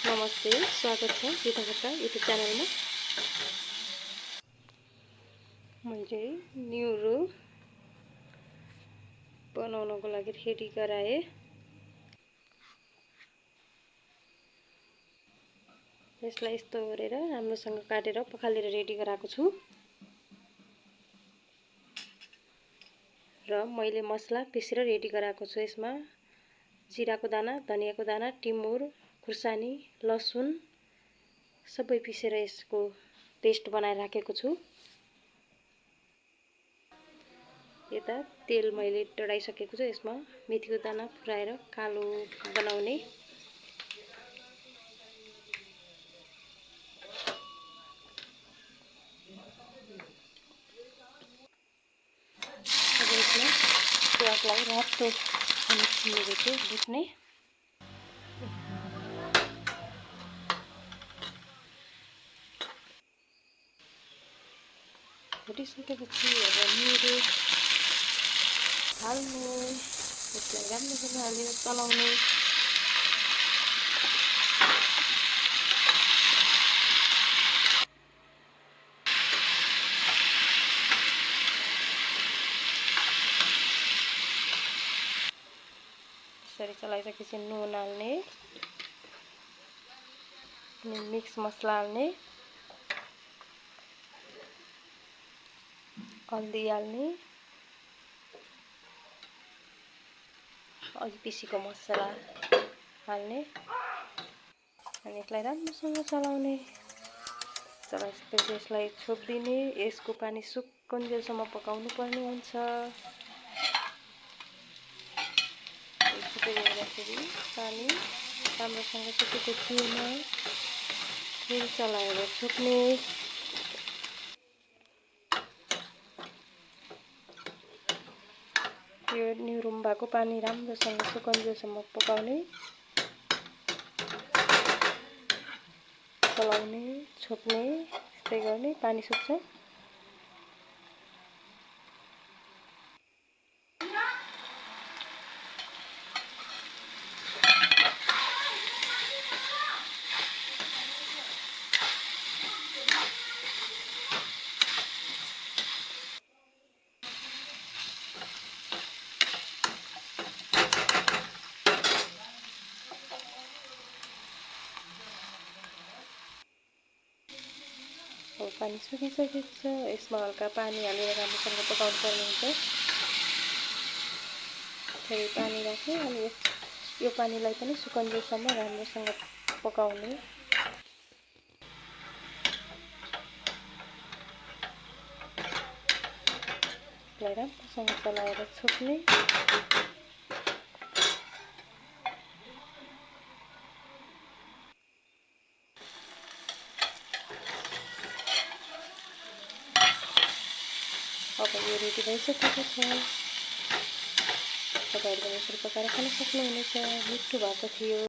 नमस्ते, स्वागत छ पिताका युट्युब च्यानलमा। मैले न्युरो बनाउनको लागि रेडी गराएँ। यसलाई यस्तो गरेर राम्रोसँग काटेर पखालेर रेडी गराएको छु। र मैले मसला पिसेर रेडी गराएको छु। यसमा जिराको दाना, धनियाको दाना, टिमुर, खुर्सानी, लसुन सबै पिसेर यसको पेस्ट बनाएर राखेको छु। यता तेल मैले डढाइसकेको छु। यसमा मेथीको दाना फुराएर कालो बनाउने। अब यसमा प्याजलाई रातो छिमेको छु भुट्ने। भुटिसकेपछि अब न्युरो हाल्नु, यसलाई राम्रोसँग हालेर चलाउने। यसरी चलाइसकेपछि नुन हाल्ने, मिक्स मसला हाल्ने, हल्दी हाल्ने, अघि पिसेको मसला हाल्ने अनि यसलाई राम्रोसँग चलाउने। चलाइसकेपछि यसलाई छोपिदिने। यसको पानी सुक्कुन्जेलसम्म पकाउनु पर्ने हुन्छ। सुकिँदाखेरि पानी राम्रोसँग सुकेको थिएन, फेरि चलाएर छोप्ने। यो न्युरुम भएको पानी राम्रोसँग सुकन्जेलसम्म पकाउने, चलाउने, छोप्ने, यस्तै गर्ने। पानी सुक्छ। अब पानी सुकिसकेको छ। यसमा हल्का पानी हालेर राम्रोसँग पकाउनु पर्ने हुन्छ। फेरि पानी राख्ने अनि यो पानीलाई पनि सुकन्जेलसम्म राम्रोसँग पकाउने। यसलाई राम्रोसँग चलाएर छोप्ने। अब यो रेडी भइसकेको छ। तपाईँहरूले पनि यसरी पकाएर खान सक्नुहुनेछ। मिठो भएको थियो।